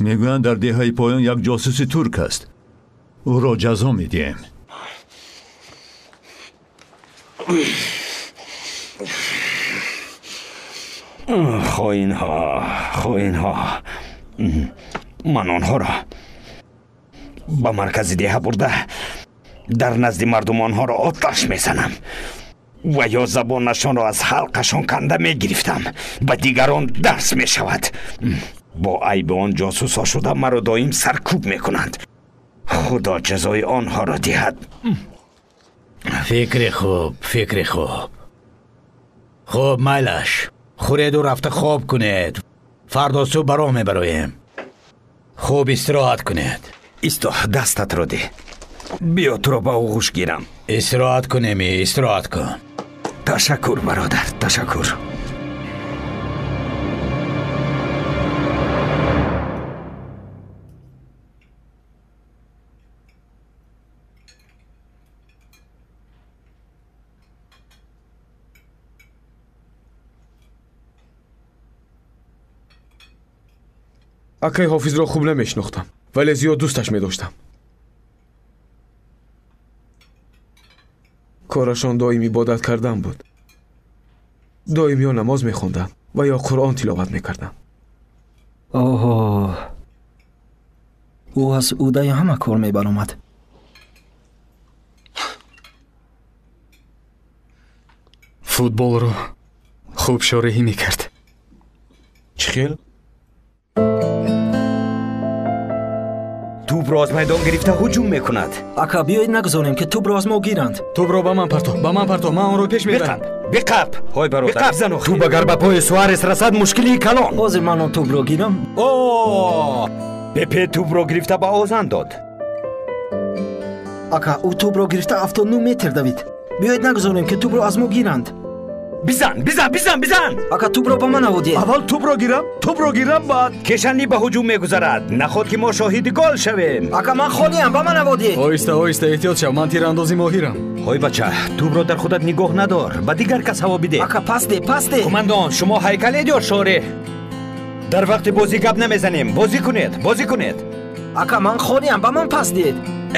Мегӯянд дар деҳаи поён як ҷосуси турк аст. Ӯро ҷазо медиҳем. Хоинҳо, хоинҳо. Ман онҳоро ба маркази деҳа бурда дар назди мардум онҳоро оташ мезанам ва ё забонашонро аз ҳалқашон канда мегирифтам. Ба дигарон дарс мешавад. Бо айби он ҷосусҳо шуда маро доим саркӯб мекунанд. Худо ҷазои онҳоро диҳад. Фикри хуб, фикри хуб. Хуб, майлаш. Хӯреду рафта хоб кунед. Фардо субҳ ба роҳ мебароем. Хуб истироҳат кунед. Исто, дастатро деҳ. Биё туро ба оғӯш гирам. Истироҳат кунеми, истироҳат кун. Ташаккур, бародар, ташаккур. Акай Ҳофизро хуб намешинохтам, вале зиёд дӯсташ медоштам. Корашон доим ибодат кардан буд. Доим ё намоз мехонданд ва ё Қуръон тиловат мекарданд. Оҳо, ӯ аз ӯдаи ҳама кор мебаромад. Футболро хуб шореҳӣ мекард. Чӣ хел? Тӯбро аз майдон гирифта ҳуҷум мекунад. Ака, биёед нагузорем, ки тӯбро аз мо гиранд. Тӯбро ба ман парто, ба ман парто, ман онро пеш мебарам. Биқап, ҳой бародар, биқап, зан. Тӯб агар ба пои Суарес расад, мушкилии калон. Ҳозир ман он тӯбро гирам. О, Пепе тӯбро гирифта ба Озан дод. Ака, ӯ тӯбро гирифта 79 метр давид. Биёед нагузорем, ки тӯбро аз мо гиранд. Бизан, бизан, бизан, бизан! Ака, тӯбро ба ман аводед. Аввал тӯбро гирам, тӯбро гирам, баъд. Кешанли ба ҳуҷум мегузарад. Наход ки мо шоҳиди гол шавем. Ака, ман холиам, ба ман аводед. Оҳиста, оҳиста, эҳтиёт шав, ман тирандози моҳирам. Ҳой бача, тӯбро дар худат нигоҳ надор, ба дигар кас ҳаво бидеҳ. Ака, пас де, пас де. Кумандон, шумо ҳайкалед ё шореҳ? Дар вақти бозӣ гап намезанем. Бозӣ кунед, бозӣ кунед. Ака, ман холиам, ба ман пас дед.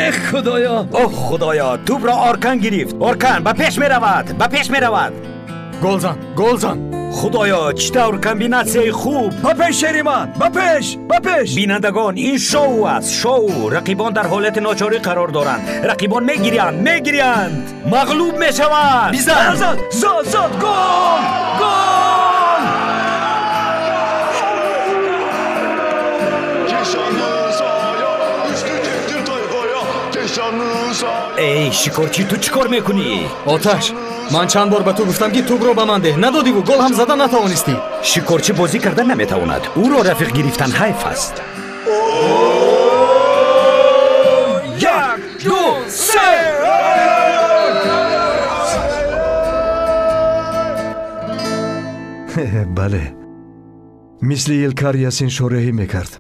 Эх, худоё! Оҳ, худоё, тӯбро Оркан гирифт. Оркан ба пеш меравад, ба пеш меравад. Гол зан, гол зан. Худоё, чӣ тавр комбинатсияи хуб! Ба пеш, шериман, ба пеш, ба пеш. Бинандагон, ин шоу аст, шоу. Рақибон дар ҳолати ночорӣ қарор доранд. Рақибон мегирянд, мегирянд, мағлуб мешаванд. Бизан! Зад, зад, зад, гол! Гол! Эй, шикорчӣ, ту чӣ кор мекунӣ? Оташ, ман чанд бор ба ту гуфтам, ки тӯбро ба ман деҳ. Надодиву гол ҳам зада натавонистӣ. Шикорчӣ бозӣ карда наметавонад. Ӯро рафиқ гирифтан ҳайф аст. Як, ду, се! Бале, мисли Илкар Ясин шореҳӣ мекард.